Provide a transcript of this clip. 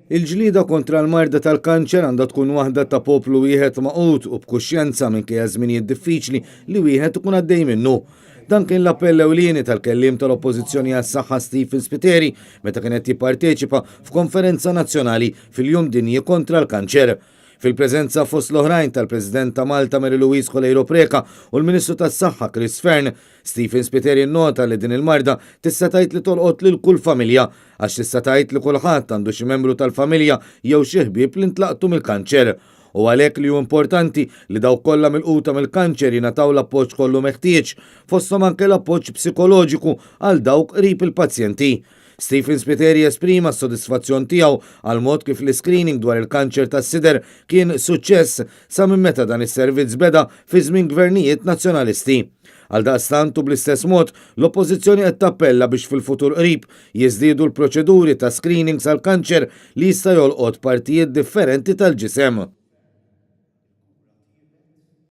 Il-ġlieda kontra l-marda tal-kanċer għandha tkun waħda ta' poplu wieħed magħqud u b'kuxjenza minkejja żminijiet diffiċli li wieħed ikun għaddej minnu. Dan kien l-appell ewlieni tal-kelliem tal-Oppożizzjoni għas-Saħħa Stephen Spiteri meta kien qed jipparteċipa f'konferenza nazzjonali fil-Jum Dinji kontra l-Kanċer. Fil-preżenza fost l-oħrajn tal-President ta' Malta Mary Louise Coleiro Preca u l-Ministru tas-Saħħa Chris Fearne, Stephen Spiteri nnota li din il-marda tista' tgħid li tolqot lil kull familja għax tista' tgħid li kulħadd għandu xi membru tal-familja jew xi ħbieb li ntlaqtu mill-kanċer. U għalhekk li hu importanti li dawk kollha milquta mill-kanċer jingħataw l-appoġġ kollu meħtieġ, fosthom anke l-appoġġ psikoloġiku għal dawk qrib il-pazjenti. Stephen Spiteri esprima s-sodisfazzjon tiegħu għall-mod kif l-iscreening dwar il-kanċer tas-sider kien suċċess sa minn meta dan is-servizz beda fi żmien gvernijiet Nazzjonalisti. Għaldaqstant u bl-istess mod, l-Oppożizzjoni qed tappella biex fil-futur qrib jiżdiedu l-proċeduri ta' screenings għall-kanċer li jista' jolqot partijiet differenti tal-ġisem.